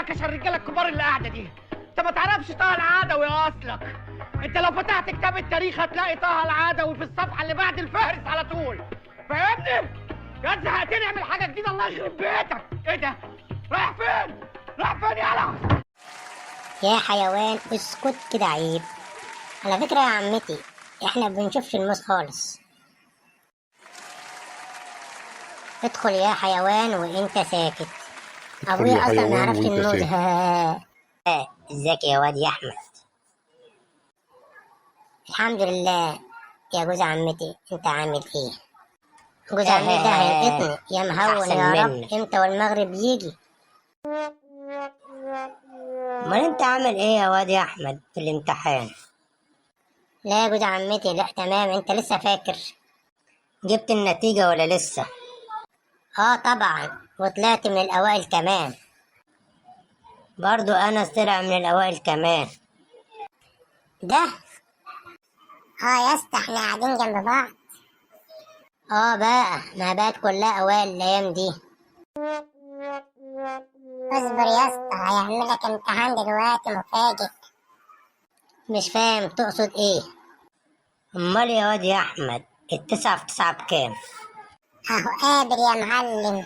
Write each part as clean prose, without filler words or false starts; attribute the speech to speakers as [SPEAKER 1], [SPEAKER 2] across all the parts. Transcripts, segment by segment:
[SPEAKER 1] معاك عشان الرجالة الكبار اللي قاعدة دي. انت ما تعرفش طه العدوي اصلك. انت لو فتحت كتاب التاريخ هتلاقي طه العدوي في الصفحة اللي بعد الفهرس على طول، فاهمني؟ يا زهقتني، اعمل حاجة جديدة الله يخرب بيتك. ايه ده؟ رايح فين؟ رايح فين يالا؟
[SPEAKER 2] يا حيوان اسكت كده، عيب. على فكرة يا عمتي احنا بنشوفش الموز خالص. ادخل يا حيوان وانت ساكت.
[SPEAKER 3] ادخل
[SPEAKER 2] ابويا
[SPEAKER 3] يا
[SPEAKER 2] اصلا ما
[SPEAKER 3] حيوان
[SPEAKER 2] يعرفش
[SPEAKER 3] وانت
[SPEAKER 2] الموز.
[SPEAKER 3] ساكت.
[SPEAKER 2] ازيك يا واد يا احمد؟ الحمد لله يا جوز عمتي، انت عامل ايه؟ جوز عمتي ده هيلقطني يا مهون
[SPEAKER 4] أحسن
[SPEAKER 2] يا رب.
[SPEAKER 4] منك.
[SPEAKER 2] امتى والمغرب يجي؟
[SPEAKER 4] امال انت عامل ايه يا واد يا احمد في الامتحان؟
[SPEAKER 2] لا يا جوز عمتي، لا تمام. انت لسه فاكر؟
[SPEAKER 4] جبت النتيجة ولا لسه؟
[SPEAKER 2] اه طبعا، وطلعت من الاوائل كمان.
[SPEAKER 4] برضو انا طلع من الاوائل كمان.
[SPEAKER 2] ده
[SPEAKER 5] اه يا اسطى احنا قاعدين جنب بعض.
[SPEAKER 2] اه بقى، ما بقت كلها اوائل الايام دي.
[SPEAKER 5] اصبر يا اسطى، هيعمل لك امتحان دلوقتي مفاجئ.
[SPEAKER 2] مش فاهم تقصد ايه؟
[SPEAKER 4] امال يا واد يا احمد 9 في 9 بكام؟
[SPEAKER 5] اهو قابل يا معلم.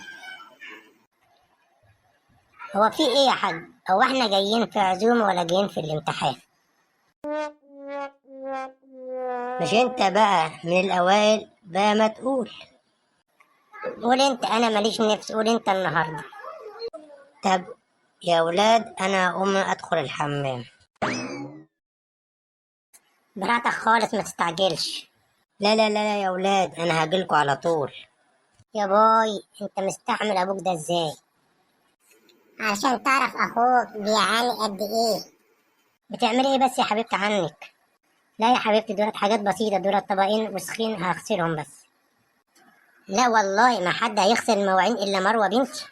[SPEAKER 2] هو في ايه يا حاج؟ هو احنا جايين في عزومة ولا جايين في الامتحان؟
[SPEAKER 4] مش انت بقى من الاوائل بقى ما تقول.
[SPEAKER 2] قول انت، انا ماليش نفس، قول انت النهارده.
[SPEAKER 4] طب يا ولاد انا هقوم ادخل الحمام.
[SPEAKER 2] براحتك خالص، ما تستعجلش.
[SPEAKER 4] لا لا لا لا يا ولاد، انا هاجيلكوا على طول.
[SPEAKER 2] يا باي، انت مستحمل ابوك ده ازاي؟
[SPEAKER 5] عشان تعرف اخوك بيعاني قد ايه.
[SPEAKER 2] بتعملي ايه بس يا حبيبتي عنك؟ لا يا حبيبتي، دولت حاجات بسيطة، دولت طبقين وسخين هغسلهم بس. لا والله ما حد هيغسل المواعين الا مروة بنتي.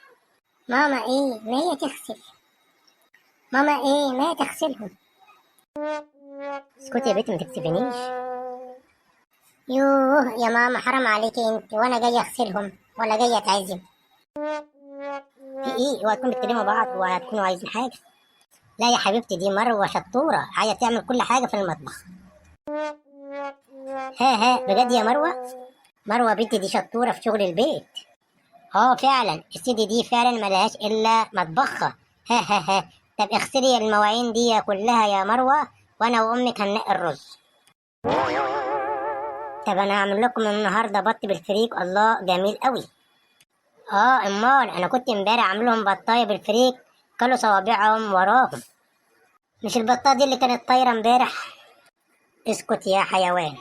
[SPEAKER 5] ماما ايه ما هي تغسل، ماما ايه ما هي تغسلهم.
[SPEAKER 2] اسكتي يا بنتي ما تكسفنيش.
[SPEAKER 5] يوه يا ماما حرام عليكي انت، وانا جاية اغسلهم ولا جاية اتعزم؟
[SPEAKER 2] في ايه؟ اوعى تكونوا بتكلموا بعض وهتكونوا عايزين حاجة. لا يا حبيبتي، دي مروة شطورة، عايزة تعمل كل حاجة في المطبخ. ها ها بجد يا مروة؟ مروة بنتي دي شطورة في شغل البيت. اه فعلا الست دي فعلا ملهاش الا مطبخها. ها ها ها. طب اغسلي المواعين دي كلها يا مروة، وانا وامك هننقي الرز. طب انا هعمل لكم النهارده بط بالفريك، الله جميل قوي. اه امال انا كنت امبارح عاملهم بطايه بالفريك، كلوا صوابعهم وراهم. مش البطايه دي اللي كانت طايره امبارح؟ اسكت يا حيوان.